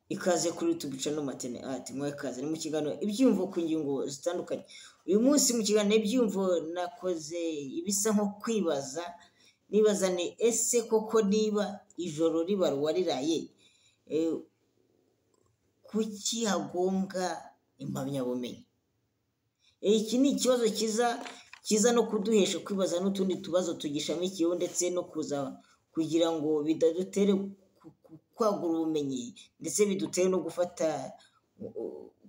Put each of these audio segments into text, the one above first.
Ikaze kuri YouTube channel Matene Art, mwe ikaze ni mu kiganiro ibyiyumvo ku ngingo zitandukanye. Uyu munsi mu kiganiro ibyiyumvo nakoze ibisa nko kwibaza, nibaza ni ese koko niba ijoro ribarwa riraye, kuki hagombwa impamyabumenyi? Iki ni ikibazo kiza no kuduhesha kwibaza n'utundi tubazo tugishamikiyeho, ndetse no kuza kugira ngo bidadutere kwagura ubumenyi, ndetse bidutere no gufata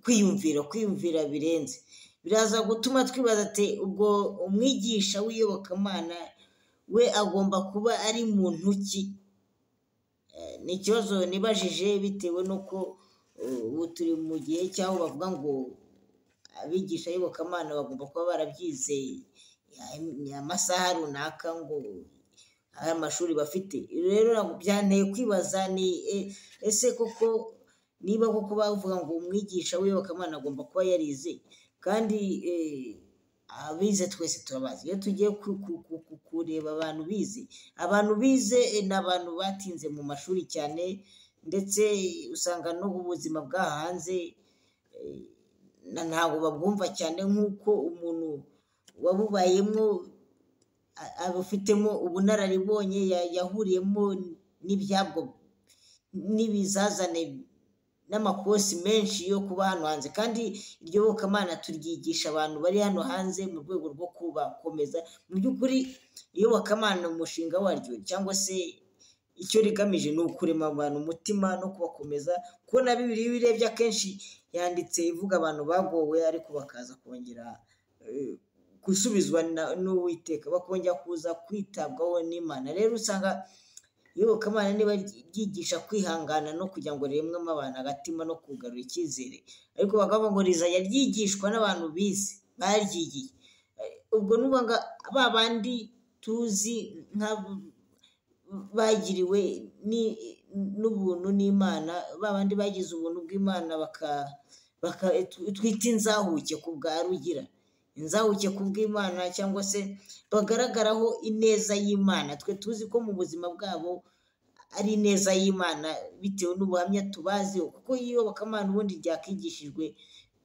kwiyumvira birenze. Biraza gutuma twibaza ati ubwo umwigisha w'iyobokamana we agomba kuba ari muntu ki? Ni ikibazo nibajije bitewe n'uko ubu turi mu gihe cy'aho bavuga ngo abigisha iyobokamana bagomba kuba barabyize amasaha runaka, ngo aya mashuri bafite. Rero byanteye kwibaza ni ese koko niba koko bavuga ngo umwigisha w'iyobokamana agomba kuba yarize, kandi abize twese turabazi. Iyo tugiye kureba abantu bize, abantu bize ni abantu batinze mu mashuri cyane, ndetse usanga no mu buzima bw'aha hanze ntabwo babwumva cyane nk'uko umuntu wabubayemo abufitemo ubunararibonye, yahuriyemo n'ibyago n'ibizazane n'amakosi menshi yo kuba hano hanze. Kandi iryo yobokamana turyigisha abantu bari hano hanze mu rwego rwo kubakomeza. Mu by'ukuri iyobokamana umushinga waryo cyangwa se icyo rigamije ni ukurema abantu umutima no kubakomeza, kuko na Bibiliya iyo urebye akenshi yanditse ivuga abantu bagowe ariko bakaza kongera gusubizwa n'Uwiteka, bakongera kuza kwitabwaho n'Imana. Rero usanga iyobokamana niba ryigisha kwihangana no kugira ngo riremwemo abantu agatima no kugarura icyizere, ariko bakavuga ngo rizajya ryigishwa n'abantu bize baryigiye. Ubwo n'ubu ba bandi tuzi nka bagiriwe n'ubuntu n'Imana, ba bandi bagize ubuntu bw'Imana twita inzahuke ku bwa Rugira, inzahuke ku bw'Imana, cyangwa se bagaragaraho ineza y'Imana. Twe tuzi ko mu buzima bwabo ari ineza y'Imana bitewe n'ubuhamya tubaziho, kuko iyobokamana ubundi ryakigishijwe,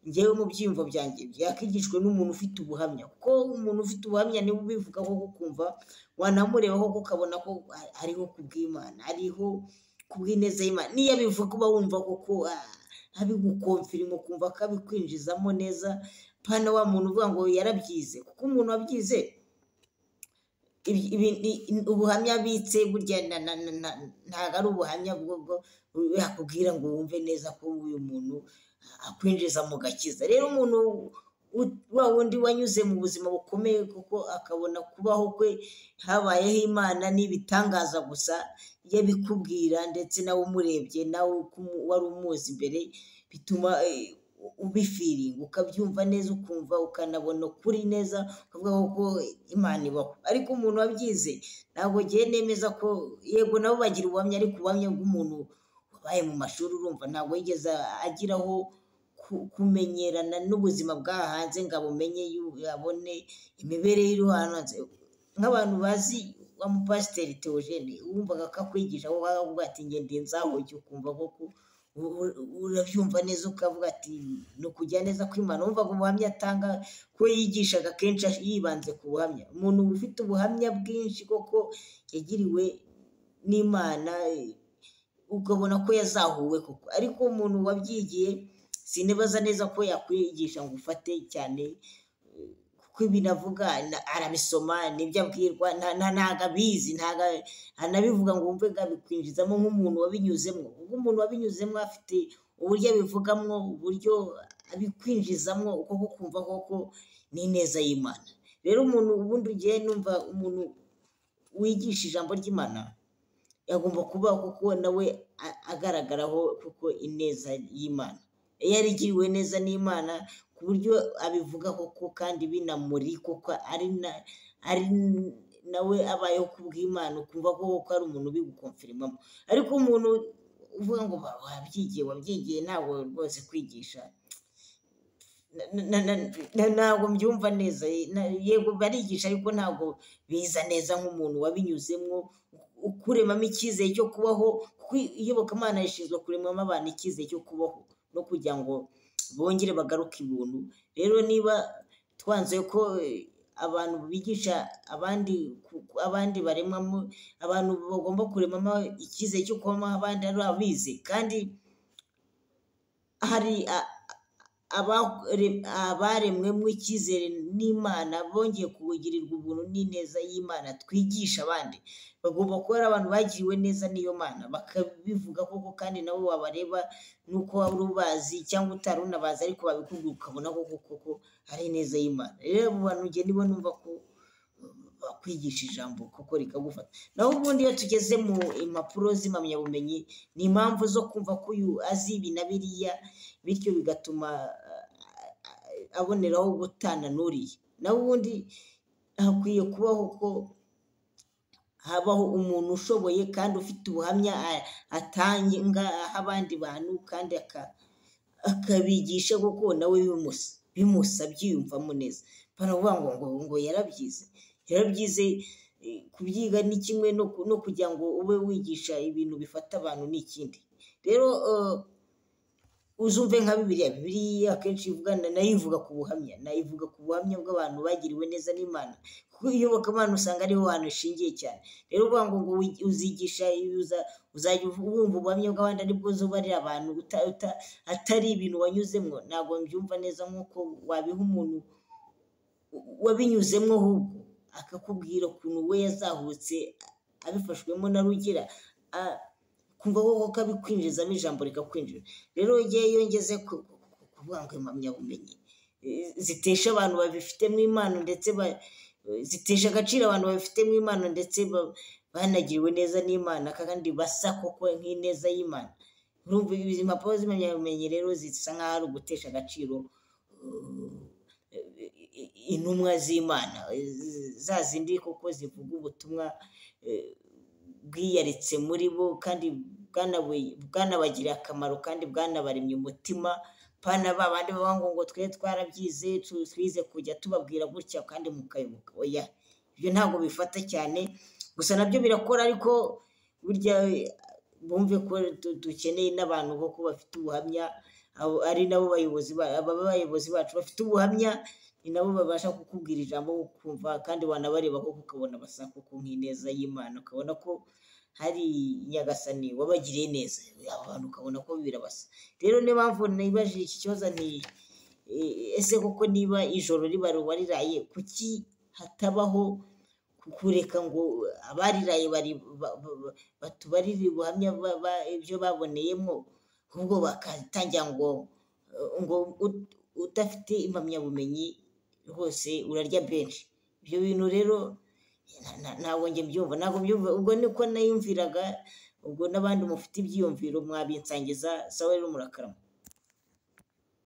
njyewe mu byiyumvo byanjye byakigishijwe n'umuntu ufite ubuhamya, kuko umuntu ufite ubuhamya niwe ubivuga koko ukumva, wanamureba koko ukabona ko ariho ku bw'Imana, ariho ku bw'ineza y'Imana. Niyo abivuga uba wumva koko abigukomfirima, ukumva ko abikwinjizamo neza, pana wa muntu uvuga ngo yarabyize, kuko umuntu wabyize ubuhamya abitse burya ntabwo ari ubuhamya bwo yakubwira ngo wumve neza ko uyu muntu akwinjiza mu gakiza. Rero umuntu wa wundi wanyuze mu buzima bukomeye, kuko akabona kubaho kwe habayeho Imana n'ibitangaza gusa, yabikubwira ndetse nawe umurebye, nawe wari umuzi imbere, bituma ubifiringa ukabyumva neza, ukumva ukanabona ukuri neza, ukavuga ko Imana ibaho. Ariko umuntu wabyize ntabwo ngiye nemeza ko, yego nabo bagira ubuhamya, ariko ubuhamya bw'umuntu wabaye mu mashuri urumva ntabwo yigeze agiraho kumenyerana n'ubuzima bw'aha hanze ngo abumenye, abone imibereho iri hano hanze. Nk'abantu bazi wa mupasiteri Theogene, wumvaga ko akwigisha, wowe ati njye ndi inzahuke, ukumva koko urabyumva neza, ukavuga ati ni ukujya neza kw'Imana. Wumvaga ubuhamya atanga ko yigishaga kenshi yibanze ku buhamya. Umuntu ufite ubuhamya bwinshi koko yagiriwe n'Imana, ukabona ko yazahuwe koko. Ariko umuntu wabyigiye sinibaza neza ko yakwigisha ngo ufate cyane, kuko ibintu avuga arabisoma, nibyo abwirwa, ntabwo abizi, ntabwo anabivuga ngo wumve ngo abikwinjizamo nk'umuntu wabinyuzemo. Kuko umuntu wabinyuzemo afite uburyo abivugamo, uburyo abikwinjizamo, uko kumva koko ni ineza y'Imana. Rero umuntu ubundi ugiye numva umuntu wigisha ijambo ry'Imana yagomba kuba kuko nawe agaragaraho kuko ineza y'Imana, yarigiriwe neza n'Imana ku buryo abivuga koko kandi binamuri koko, ari nawe abayeho ku bw'Imana, ukumva ko ari umuntu ubigukomfirimamo. Ariko umuntu uvuga ngo wabyigiye ntabwo rwose kwigisha ntabwo mbyumva neza. Yego barigisha ariko ntabwo biza neza nk'umuntu wabinyuzemo, ukuremamo icyizere cyo kubaho, Kuko iyobokamana rishinzwe kuremamo abantu icyizere cyo kubaho no kugira ngo bongere bagaruke ibuntu. Rero niba twanze ko abantu bigisha abandi, abandi baremwamo, abantu bagomba kuremamo icyizere cyo kubamo abandi ari abize, kandi hari abaremwemo icyizere n'Imana bongeye kugirirwa ubuntu n'ineza y'Imana twigisha abandi, bagomba kuba ari abantu bagiriwe neza n'iyo Mana bakabivuga koko, kandi nabo wabareba nuko waba ubazi cyangwa utari unabazi ariko babikubwira ukabona koko koko ari ineza y'Imana. Rero abo bantu njye nibo numva ko bakwigisha ijambo koko rikagufata. Naho ubundi iyo tugeze mu impapuro z'impamyabumenyi ni impamvu zo kumva ko uyu azi ibi na biriya, bityo bigatuma aboneraho gutana n'uriya. Naho ubundi hakwiye kubaho ko habaho umuntu ushoboye kandi ufite ubuhamya atanga aha abandi bantu, kandi akabigisha koko nawe bimusa abyiyumvamo neza. Baravuga ngo ngo yarabyize, yarabyize. Kubyiga ni kimwe no kugira ngo ube wigisha ibintu bifata abantu ni ikindi. Rero uzumve nka Bibiliya, Bibiliya akenshi ivugana nayo ivuga ku buhamya, nayo ivuga ku buhamya bw'abantu bagiriwe neza n'Imana, kuko iyobokamana usanga ariho hantu ishingiye cyane. Rero uvuga ngo uzigisha, uzajya wumva ubuhamya bw'abandi aribwo uzubarira abantu atari ibintu wanyuzemo, ntabwo mbyumva neza nk'uko wabiha umuntu wabinyuzemo, ahubwo akakubwira ukuntu we yazahutse abifashwemo na Rugira, kumva koko kabikwinjizamo ijambo rikakwinjira. Rero njyewe iyo ngeze kuvuga ngo impamyabumenyi zitesha abantu babifitemo impano, ndetse zitesha agaciro abantu babifitemo impano, ndetse banagiriwe neza n'Imana kandi basa koko nk'ineza y'Imana. Urumva izi mpapuro z'impamyabumenyi rero zisa nk'aho ari ugutesha agaciro intumwa z'Imana, za zindi koko zivuga ubutumwa bwiyaritse muri bo kandi bwanabagiriye akamaro kandi bwanabaremye umutima. Pana ba bandi bavuga ngo twe twarabyize, twize kujya tubabwira gutya kandi mukayoboka. Oya, ibyo ntabwo bifata cyane, gusa nabyo birakora, ariko burya bumve ko dukeneye n'abantu koko bafite ubuhamya, ari nabo bayobozi abayobozi bacu bafite ubuhamya, ni nabo babasha kukubwira ijambo ukumva, kandi wanabareba koko ukabona basa koko nk'ineza y'Imana, ukabona ko hari Nyagasani wabagiriye neza, abo bantu ukabona ko birabasa. Rero niyo mpamvu nibajije iki kibazo nti ese koko niba ijoro ribara uwariraye, kuki hatabaho kureka ngo abariraye batubarire ubuhamya ibyo baboneyemo, ahubwo bakatangira ngo udafite impamyabumenyi rwose urarya benshi. Ibyo bintu rero ntabwo njye mbyumva, ntabwo mbyumva. Ubwo niko nayumviraga, ubwo n'abandi mufite ibyiyumviro mwabinsangiza. Sawa rero murakarama.